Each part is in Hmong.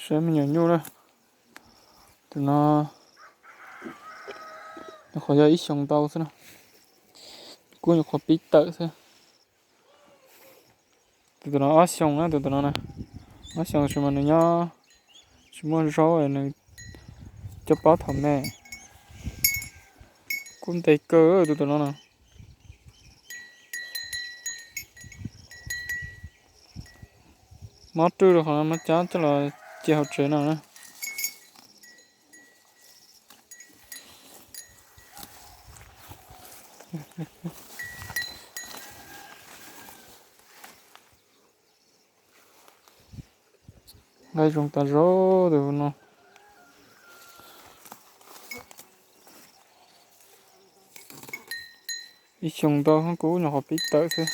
Saib me nyuam nyuj na. Tus no nyuam qhuav yog ib xyoos ntau xwb na. Kub nyuam qhuav pib tawm xwb. Tus tus no ob xyoos na, tus tus no na. Ob xyoos tab sis mas nws nyob tsis muaj zaub, nws coj pob thaum me. Kub ntev kawg tus tus no na. Mob rwj rau qhov no, mob cab coj los cia hauv tsev no na. Nqaij zoo tas zog tus no. Ib xyoos ntau, kub nyuam qhuav pib tawm xwb.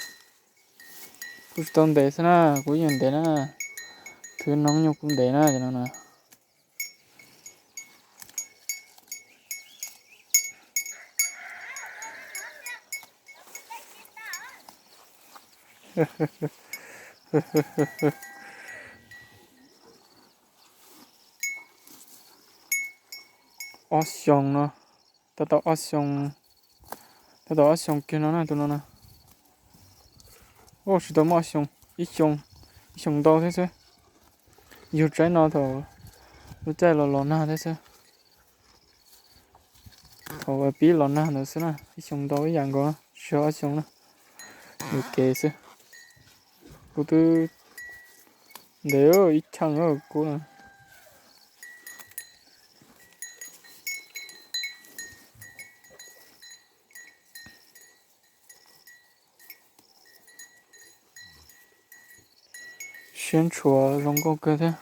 Kuv tsis tau ntev xwb na, kuv yeej ntev na. Thwv noov nyuag kuv ntev na cov no na. Ob xyoos no, tab tom ob xyoos, tab tom ob xyoos kiag no na tus no na. Ua tsis tau muaj ob xyoos, ib xyoos, ib xyoos ntau thiab xwb. Yug tsaib no thaum lub caij los los nag thiab xwb. Thaum pib los nag ntawd xwb na, ib xyoos ntau ib yam nkaus, tsis yog ob xyoos na. Yuam kev xwb. Kuv twb ntev ib cheej kub na. Siab ntshua zoo nkauj kawg thiab.